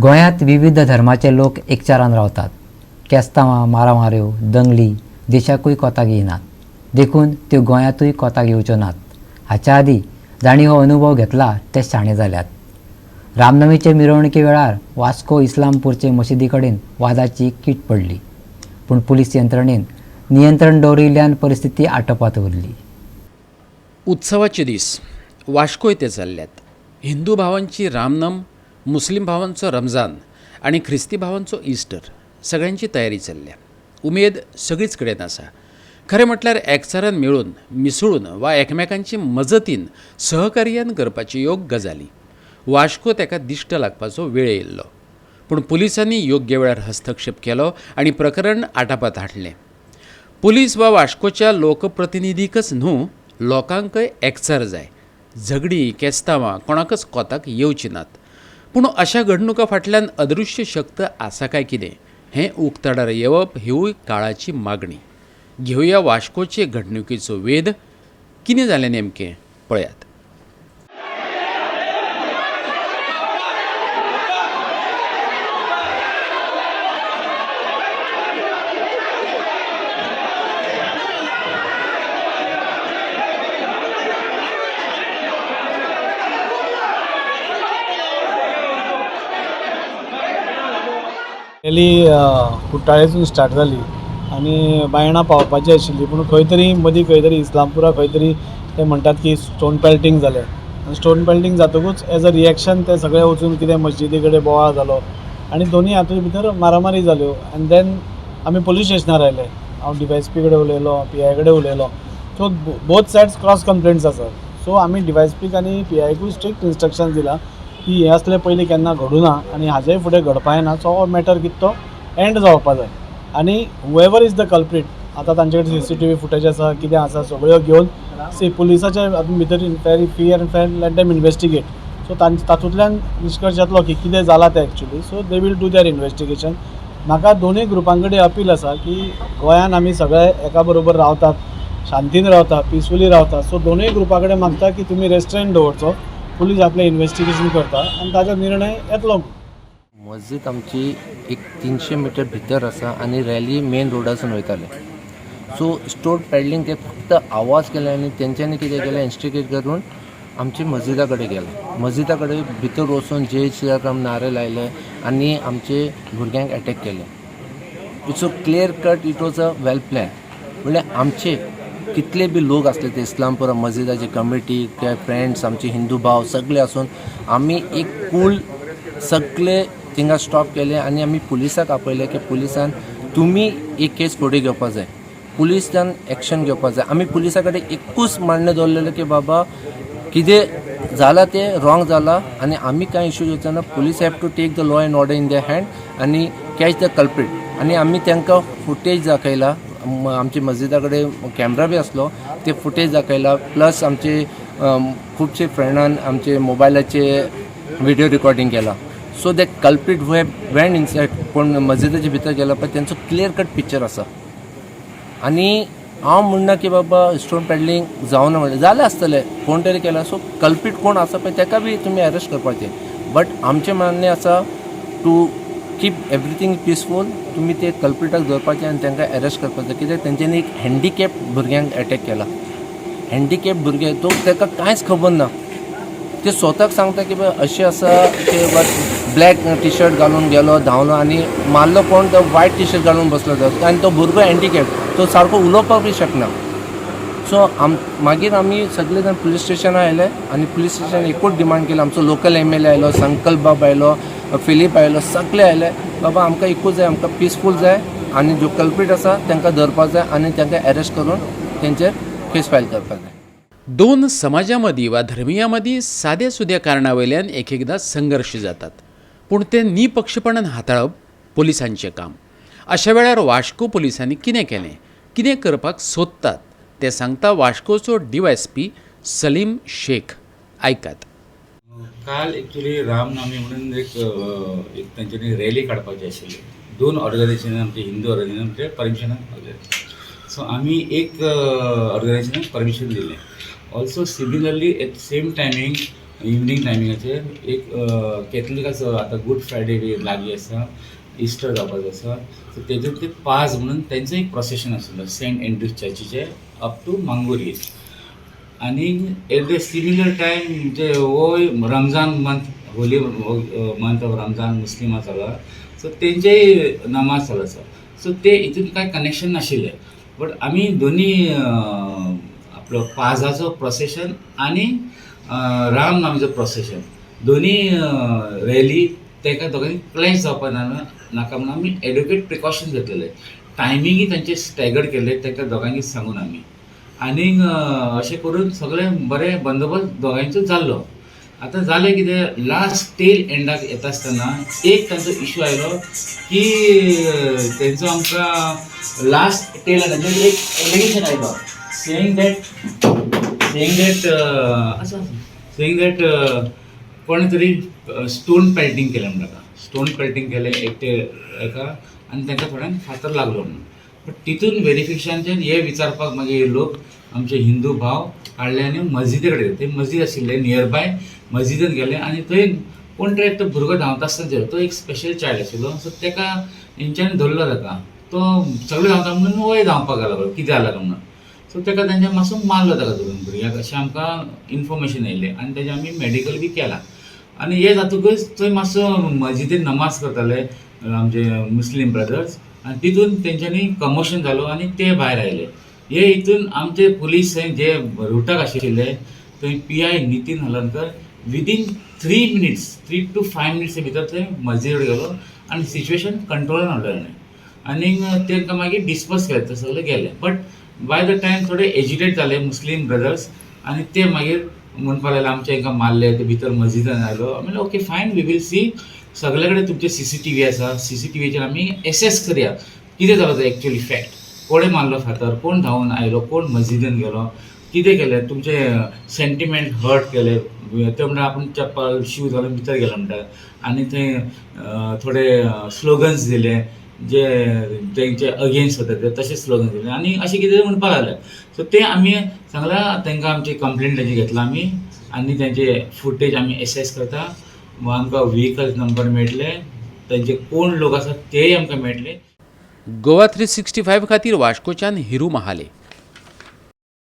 गोंयांत विविध धर्माचे लोक एकचारान रावतात. केस्तांवां, मारामाऱ्यो, दंगली देशाकूय कोताक येनात, देखून त्यो गोंयांतूय कोताक येवच्यो नात. हाच्या आदीं जांणी हो अनुभव घेतला ते शाणे जाल्यात. रामनमीचे मिरवणुके वेळार वास्को इस्लामपूरचे मशिदी कडेन वादाची कीट पडली, पूण पुलीस यंत्रणेन नियंत्रण दवरिल्ल्यान परिस्थिती आटोपांत उरली. उत्सवाचे दीस वास्कोय ते चल्ल्यात. हिंदू भावांची रामनम, मुस्लीम भावांचो रमजान आनी ख्रिस्ती भावांचो इस्टर, सगळ्यांची तयारी चल्ल्या. उमेद सगळीच कडेन आसा. खरें म्हटल्यार एकचारान मेळून मिसळून वा एकमेकांची मजतीन सहकार्यान करपाची योग गजाली. वास्को ताका दिश्ट लागपाचो वेळ येयल्लो, पूण पुलिसांनी योग्य वेळार हस्तक्षेप केलो आनी प्रकरण आटापात हाडलें. पुलीस वा वास्कोच्या लोकप्रतिनिधीकच न्हू, लोकांकय एकचार जाय. झगडीं केस्तांवां कोणाकच कोताक येवचीं नात. पूण अशा घडणुकां फाटल्यान अदृश्य शक्त आसा काय कितें हें उक्ताडार येवप हिवूय काळाची मागणी. घेवया वास्कोचे घडणुकेचो वेध. कितें जालें नेमकें पळयात. रॅली कुट्टाळेसून स्टार्ट जाली आनी बायणा पावपाची आशिल्ली, पूण खंय तरी मदीं खंय तरी इस्लामपुरा खंय तरी ते म्हणटात की स्टोन पेल्टींग जालें आनी स्टोन पेल्टींग जातकूच एज अ रिएक्शन ते सगळे वचून कितें मस्जिदी कडेन बोवाळ जालो आनी दोनूय हातूंत भितर मारामारी जाल्यो. आनी देन आमी पुलीस स्टेशनार आयले. हांव डी वाय एस पी कडेन उलयलो, पी I कडेन उलयलो. So both sides cross complaints आसात. सो आमी डी वाय एस पीक आनी पी आयकूय स्ट्रिक्ट इन्स्ट्रक्शन दिलां की हें असलें पयलीं केन्ना घडूना आनी हाजेय फुडें घडपा येना. सो हो मॅटर कितें तो एंड जावपा जाय आनी हुएवर is the culprit, आतां तांचे कडेन सीसीटीव्ही फुटेज आसा, कितें आसा, सगळ्यो घेवन सी पुलिसाच्या हातून भितर inquiry, free and fair, let them investigate. So तातूंतल्यान निश्कर्श येतलो की कितें जालां तें actually. So they will do their investigation. म्हाका दोनूय ग्रुपां कडेन अपील आसा की गोंयान आमी सगळे एका बरोबर रावतात, शांतीन रावता, पिसफुली रावता. सो दोनूय ग्रुपा कडेन मागता की तुमी रेस्ट्रेंट दवरचो. पुलीस आपलें इन्वेस्टिगेशन करता आनी ताजो निर्णय येतलो. मस्जीद आमची एक 300 मिटर भितर आसा आनी रॅली मेन रोडासून वयताले. सो स्टोन पेडलिंग ते फक्त आवाज केले आनी तेंच्यांनी कितें केलें, इन्स्टिगेट करून आमची मस्जिदा कडेन गेले. मस्जिदा कडेन भितर वचून जय श्रीराम नारे लायले आनी आमचे भुरग्यांक एटॅक केले. It's a clear cut, it was a well plan. म्हणल्यार आमचे कितले बी लोक आसले ते इस्लामपुरा मस्जिदाची कमिटी, ते फ्रेंड्स, आमचे हिंदू भाव सगळे आसून आमी एक कूल सगळे थिंगा स्टॉप केले आनी आमी पुलिसाक आपयले की पुलिसान तुमी एक केस फुडें घेवपा जाय, पुलिसान एक्शन घेवपा जाय. आमी पुलिसा कडेन एकूच माण्णें दवरलेलें की बाबा कितें जालां तें रॉंग जालां आनी आमी कांय इशू घेवचो ना. Police have to take the law and order in their hand आनी कॅच the culprit. आनी आमी तांकां फुटेज दाखयला. आमचे मस्जिदा कडेन कॅमरा बी आसलो, ते फुटेज दाखयला. प्लस आमचे खुबशे फ्रेंडान आमचे मोबायलाचे व्हिडिओ रिकॉर्डिंग केला. So that culprit who have went inside, कोण मस्जिदाच्या भितर गेला पळय, तेंचो क्लियर कट पिक्चर आसा. आनी हांव म्हणना की बाबा स्टोन पेडलिंग जावना, म्हणलें जालें आसतलें, कोण तरी केलां. सो कल्प्रीट कोण आसा पळय तेका बी तुमी अरेस्ट करपाचें. बट आमचें मान्य आसा टू कीप एवरीथींग पिसफूल. तुमी ते कल्प्रिटाक धरपाचें आनी तांकां अरेस्ट करपाचें, कित्याक तेंच्यांनी एक हँडिकॅप भुरग्यांक एटॅक केला. हँडिकॅप भुरगे तो, ताका कांयच खबर ना. ते स्वताक सांगता की बाबा अशें आसा की बा ब्लॅक टी शर्ट घालून गेलो, धांवलो आनी मारलो कोण, तो वायट टी शर्ट घालून बसलो तो, आनी तो भुरगो हँडिकॅप, तो सारको उलोवपाक बी शकना. सो मागीर आमी सगळे जाण पुलीस स्टेशनार आयले आनी पुलीस स्टेशन एकूच डिमांड केली. आमचो लोकल एमएलए आयलो, संकल्प बाब आयलो, फिलीप आयलो, सगळे आयले. बाबा आमकां एकूच जाय, आमकां पिसफूल जाय आनी ज्यो कल्प्रीट आसा तांकां धरपाक जाय आनी तांकां एरेस्ट करून तेंचेर केस फायल करपाक जाय. दोन समाजां मदीं वा धर्मियां मदीं साद्या सुद्या कारणा वयल्यान एक एकदां संघर्श जातात, पूण ते निपक्षपणान हाताळप पुलिसांचें काम. अशा वेळार वास्को पुलिसांनी कितें केलें, कितें करपाक सोदतात तें सांगता वास्कोचो D Y S P Salim Shaikh. आयकात. काल एक्चुली रामनवमी म्हणून एक एक तेंच्यांनी रॅली काडपाची आशिल्ली. दोन ऑर्गनायझेशनान, आमचे हिंदू ऑर्गनायझेशन, आमचे परमिशनाक. सो आमी एक ऑर्गनायझेशनाक परमिशन दिलें. Also similarly at same timing evening टायमिंगाचेर एक कॅथलिकाचो आतां गूड फ्रायडे बी लागीं आसा, इस्टर जावपाचो आसा, सो तेजेर ते पाज म्हणून तेंचो एक प्रोसेशन आशिल्लो सेंट एन्ड्रूज चर्चीचें अप टू मांगूर हील. आनी एट the similar time म्हणजे होय Ramzan month, holy month of Ramzan मुस्लिमां चालू आहा, सो तेंचेय नमाज चालू आसा. सो ते हितून कांय कनेक्शन नाशिल्लें, बट आमी दोनी आपलो पाजाचो प्रोसेशन आनी रामनामीचो प्रोसेशन दोनी रॅली तेका दोगांनी क्लॅश जावपा ना नाका म्हणून आमी एडिक्वेट प्रिकॉशन घेतलेले. टायमिंगय तांचे स्टॅगर्ड केल्ले तांकां दोगांकय सांगून आमी. आनीक अशें करून सगळें बरें बंदोबस्त दोगांयचो जाल्लो. आतां जालें कितें, लास्ट टेल एंडाक येता आसतना एक तांचो इशू आयलो की तेंचो आमकां लास्ट टेल एंडाचेर एक एलिगेशन आयलो सेईंग that आसा सेईंग that कोणें तरी स्टोन पेल्टींग केलें म्हणटा ताका. स्टोन पेल्टींग केलें एकटे एका आनी तांकां थोड्यांक फातर लागलो म्हणून. बट तितून वेरिफिकेशनाचेर हे विचारपाक मागीर लोक आमचे हिंदू भाव काडले आनी मस्जिदे कडेन, थंय मस्जीद आशिल्ले नियरबाय, मस्जिदेन गेले आनी थंय कोण तरी एकटो भुरगो धांवता आसतना, तो एक स्पेशल चायल्ड आशिल्लो, सो तेका हेंच्यांनी धरलो ताका. तो सगळे धांवता म्हणून वयर धांवपाक लागलो, कितें जालां काय म्हणून. सो तेका तेंच्या मातसो मारलो ताका धरून भुरग्याक, अशें आमकां इन्फॉर्मेशन येयलें आनी तेजें आमी मॅडिकल बी केलां. आनी हें जातकूच थंय मातसो मस्जिदीन नमाज करताले आमचे मुस्लीम ब्रदर्स आनी तितून तेंच्यांनी कमोशन जालो आनी ते भायर आयले. हे हितून आमचे पुलीस थंय जे रुटाक आशिल्ले थंय PI Nitin Halarnkar within 3 minutes, 3 to 5 मिनिट्सच्या भितर थंय मस्जिदीर गेलो आनी सिच्युएशन कंट्रोलान हाडलो ताणें आनीक तांकां मागीर डिस्पर्स केले, ते सगळे गेले. बट बाय the time थोडे एजिटेट जाले मुस्लीम ब्रदर्स आनी ते मागीर म्हणपाक लागले आमच्या हांकां मारले, ते भितर मस्जिदान आयलो. म्हणलें, okay, fine, we will see. सगळे कडेन तुमचे सीसीटीव्ही आसा, सीसीटीव्हीचेर आमी एसेस करया कितें जालो तो एक्चुअली फॅक्ट, कोणें मारलो फातर, कोण धांवून आयलो, कोण मस्जिदीन गेलो, कितें केलें, तुमचे सेंटिमेंट हर्ट केले. ते म्हणटा आपूण चप्पल शूज घालून भितर गेलो म्हणटा आनी थंय थोडे स्लोगन्स दिले जे तेंचे अगेन्स्ट वता ते तशे स्लोगन्स दिले आनी अशें कितें म्हणपाक लागले. सो ते आमी सांगलां तांकां, आमची कंप्लेंट तेजी घेतला आमी आनी तेंचे फुटेज आमी एसेस करता. आमकां व्हिकल नंबर मेळटले, तेंचे कोण लोक आसात तेय आमकां मेळटले. गोवा 365 खातीर वास्कोच्यान हिरू महाले.